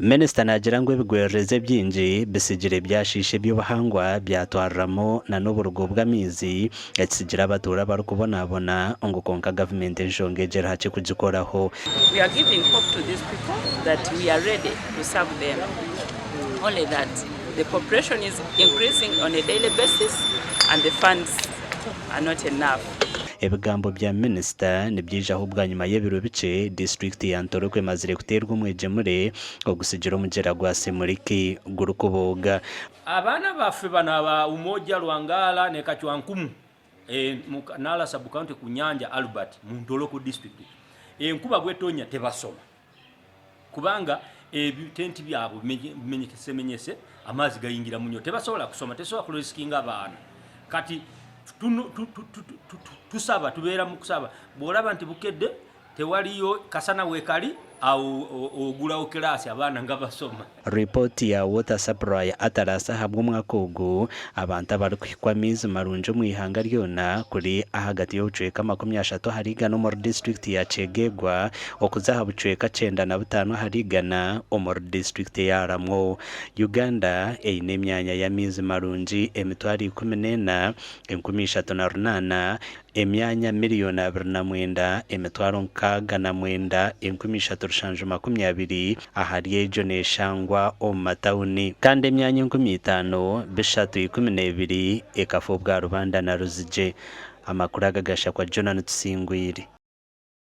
Minisita naagira ngu ebigwererezi ebingi bitsigire byashiisha eby'obuhangwa byatwariramu na n'oburugo bw'amaizi ekitsigire abatuura barikubonabona ngu kwonka gavumenti enshonga egi erihakye kugikoraho. We are giving hope to these people that we are ready to serve them only that the population is increasing on a daily basis and the funds are not enough. Ebigambo bya minisita nibyijaho bwanyima y'ebiro bikye disiturikiti ya Ntoroko emazire kuteerwa omwegyemure ogutsigire omugyera gwa Semuliki gurikubooga. Abaana baffe bano aba Umoja, Lwangala ne Kachwankumu mu Nala Sub County ku Nyanja Albert mu Ntoroko District enkuba bwetonya tebasoma kubanga ebitenti byabwe bimenyesemenyese amaazi gayingira munyo tebasobola kusoma tesobola kulisikinga abaana kati tusaba tubeera mu kusaba bwolaba nti bukedde Tewaliyo kasana wekali awo ogulawo class abaana nga basoma. Ripooti ya Water Supply Atlas ahabw'omwaka ogu, abantu abarikuhikwa amaizi marungi omu ihanga ryona kuri ahagati y'obucweka 30 ahari igana omuri disiturikiti ya Kyegegwa okuza aha bucweka 95 ahari igana omuri disiturikiti eya Lamwo. Uganda eine emyanya y'amaizi marungi 14,308 Emyanya miriyoni 29, 69, 3720 ahari egyo neeshangwa omu matauni. Kandi emyanya 5312 ekafa obwa Rubanda na Ruzigye. Amakuru aga gashakwa Jonah Tusingwire.